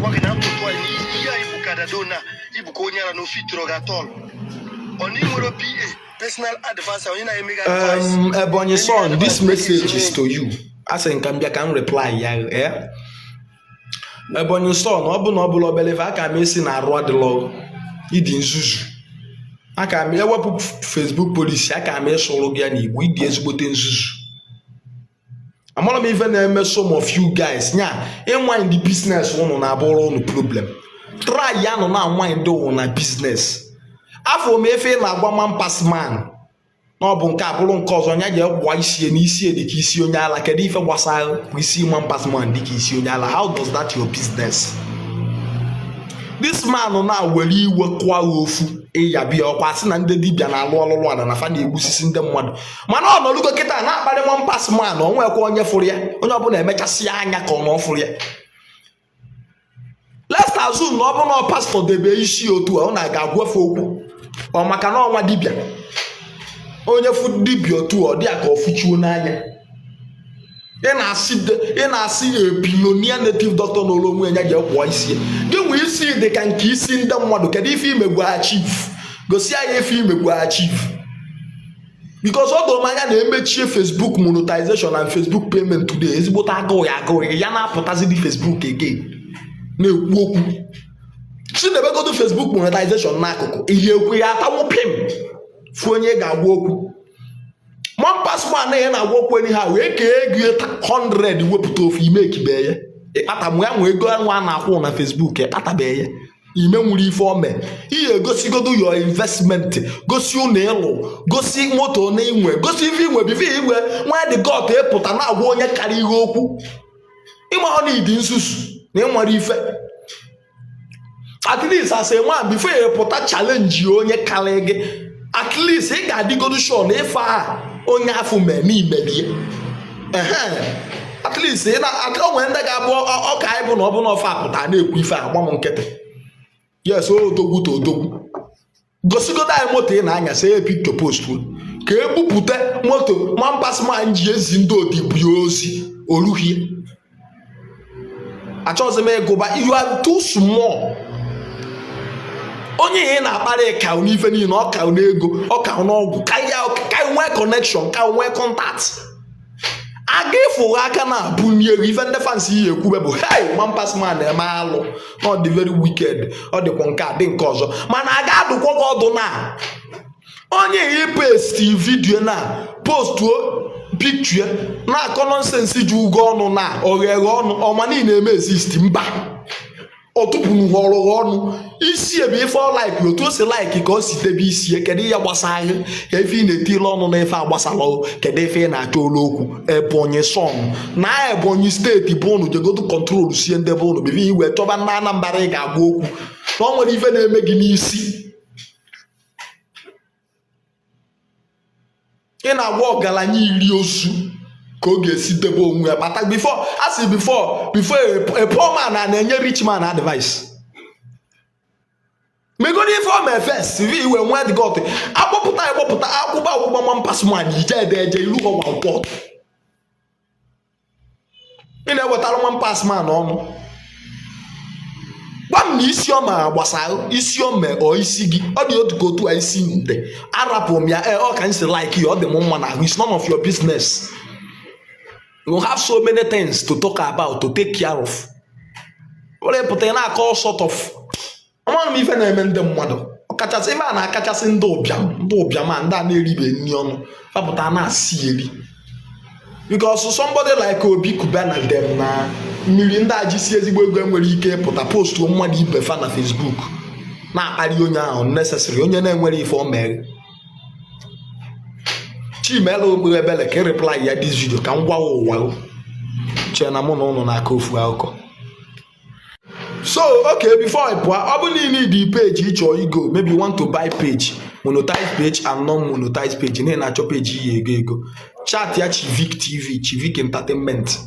Na-agwa gị na ntụtụ anyị na ihe anyị bụ kadado na ịbụ ka onye ara na ofi tụrụ gị atọl ọ na ị nwere PA, personal adviser, onye na-eme gị advice. Ebonyi son, this message is to you. Asị nka m bịa ka m reply ya. Eh? Ebonyi son, ọ bụ na ọ bụla obere ife aka m esi na arụ adịlọ, ịdị nzuzu. Aka m ewepụ Facebook policy, aka m ịsụrụ gị ya n'Igbo, ịdị ezigbote nzuzu. Amara m ife na-eme some of you guys nya ịnwa the business ụnụ na-abụrụ ụnụ problem. Try ya nọ na mind ụnụ na business. Afọ m efe ị na-agwa man pass man na ọ bụ nke a bụrụ nke ọzọ ya ji gwa isi na isi dịka isi onye ala. Kedu ife gbasara isi man pass man dịka isi onye ala? How does that your business? This man na were iwe kụọ ya ofu ịyabịa ọkwa sị na ndị dibịa na-alụ ọlụlụ ala na fa na-egbusisi ndị mmadụ, mana ọ nọrụgo kịta na-akparị man pass man. O nwekwa onye fụrụ ya, onye ọbụla emechasị ya anya ka ọ na ọ fụrụ ya. Let's assume na ọ bụ na pastọ debe isi otu a, ọ na-aga agwafe okwu ọ maka na ọnwa dibịa, onye fụ dibịa otu ọ dị ya ka ọ fụchuo n'anya. Ị na-asị a billionaire native doctor n'ụlọ onwe ya ga-ekwọ isi ya. Gị nwee isi dị ka nke isi ndị mmadụ. Kedu ife imegbu achieve? Gosi anyị ife imegbu achieve, because ọ doro m anya na emechie Facebook monetization and Facebook payment today, ezigbote agụụ ya agụụ ya na-apụtazi dị Facebook again na-ekwu okwu si debegodo Facebook monetization n'akụkụ ihe ekwu ya atanwu pim fụ onye ga-agwa okwu. Man pass man ya na-agwa okwu ha wee kee ego 100 wepụta ofu ime ekibe ya ịkpata ya nwe ego nwa a na-akwụ na Facebook ịkpatabe ya ime nwere ife ome. Ihe egosigodo your investment, gosi ụlọ ịlụ, gosi moto na inwe, gosi ife inwe bife inwe nwa dị got ịpụta na-agwa onye karịa ihe okwu. Ịma ọ na ịdị nzuzu na ịnwere ife. At least as a man, before you pụta challenge onye karịa gị, at least ị ga-adịgodo sure na ife a onye afọ mee na imerie. Ehe, at least ị na o nwere ndị ga-abụ ọka anyị bụ na ọ bụ na ofe apụta na-ekwu ife agba m nkịtị. Yes, odogwu to odogwu, gosigodo anyị moto ị na-anya, see picture, post ka ebupụta moto man pass man ji ezi ndị odibo ya ozi oruhie. Achọghịzị m ịgụba. You are too small. Onye ị na-akparị ka n'ife niile, ọ ka n'ego, ọ ka n'ọgwụ, ka ya ka nwee connection, ka nwee contact, aga ịfụghị aka na abụnye ego. Ife ndị fans yi ekwube bụ, "Hey, man pass man na-eme alụ na ọ dị very wicked, ọ dịkwa nke a dị nke ọzọ." Mana aga adụkwa gị ọdụ na onye ị post video na postuo picture na-akọ nonsense ji ụgwọ ọnụ na oghere ọnụ ọma niile eme exist mba ọ tụpụrụ ọrụ ọnụ isi ebe ife ọ like otu o si like ka o si debe isi ya. Kedu ihe gbasara gị ka ife ị na-etile ọnụ na ife agbasara? Kedu ife ị na-achọ olu okwu? Ebonyi son na Ebonyi Steeti bụ ụnụ jegodu control sie ndị bụ ụnụ bebe iwe chọba na Anambra ị ga-agwa okwu na ọ nwere ife na-eme gị n'isi. Ị na-agwa ọgaranya iri ozu ka ọ ga-esi debe onwe ya kpata before a sị before a poor man na na-enye rich man advice. Megoro ife ọ mee first vi iwe nwee the gut akpọpụta akpọpụta akwụba akwụba man pass man ije ede eje ilu ọgwa nkwọ. Ị na-ewetara man pass man ọnụ gwa m na isi ọma gbasara isi ome ọ isi gị ọ dị otu ka otu a isi dị. Arapụ m ya. Ee, ọ ka m si like ya, ọ dị m mma n'ahụ. It's none of your business. You have so many things to talk about, to take care of. Were pụta ị na-akọ all sort of. Amaghị m ife na-eme ndị mmadụ, ọkachasị ife a na-akachasị ndị ụbịam, ndị ụbịam a, ndị a na-eribe nri ọnụ fapụta na-asị eri, because somebody like Obi Cubana dem na mmiri ndị a jisi ezigbo ego enwere ike ịpụta postuo mmadụ ibe fa na Facebook na-akparị onye ahụ unnecessary, onye na-enwere ife o mere. Chimela okpere ebele ka reply ya this video ka m gwa ụwa chee na mụ na ụnụ na-akọ ofu akụkọ. So okay, before I pụọ, ọ bụ na ị need page ị chọọ igo, maybe you want to buy page, monetize page and non monetize page, na ị na-achọ page iyi ego ego, chat ya Chivik TV, Chivik Entertainment.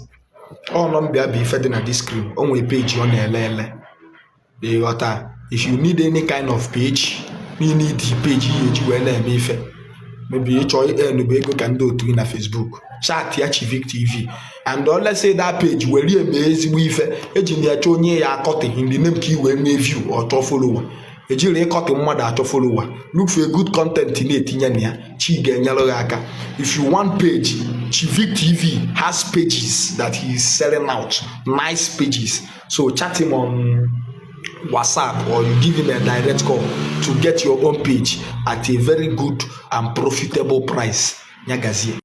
Ọ nọmba bụ ife dị na this screen. O nwere page ọ na-ele ele, ịghọta? If you need any kind of page, you need the page iyi eji wee na-eme ife, maybe ị chọọ bụ ego ka ndị otu gị na Facebook. Chat ya Chivik TV and let's say that page were eme ezigbo ife eji na ya chọọ onye ya akọtị in the name ka i wee mee view or chọọ follower. Ejiri ịkọtị mmadụ achọ follower. Look for a good content na-etinye na ya. Chi ga-enyere gị aka. If you want page, Chivik TV has pages that he is selling out, nice pages. So chat him on WhatsApp or you give him a direct call to get your own page at a very good and profitable price. Nyagazie.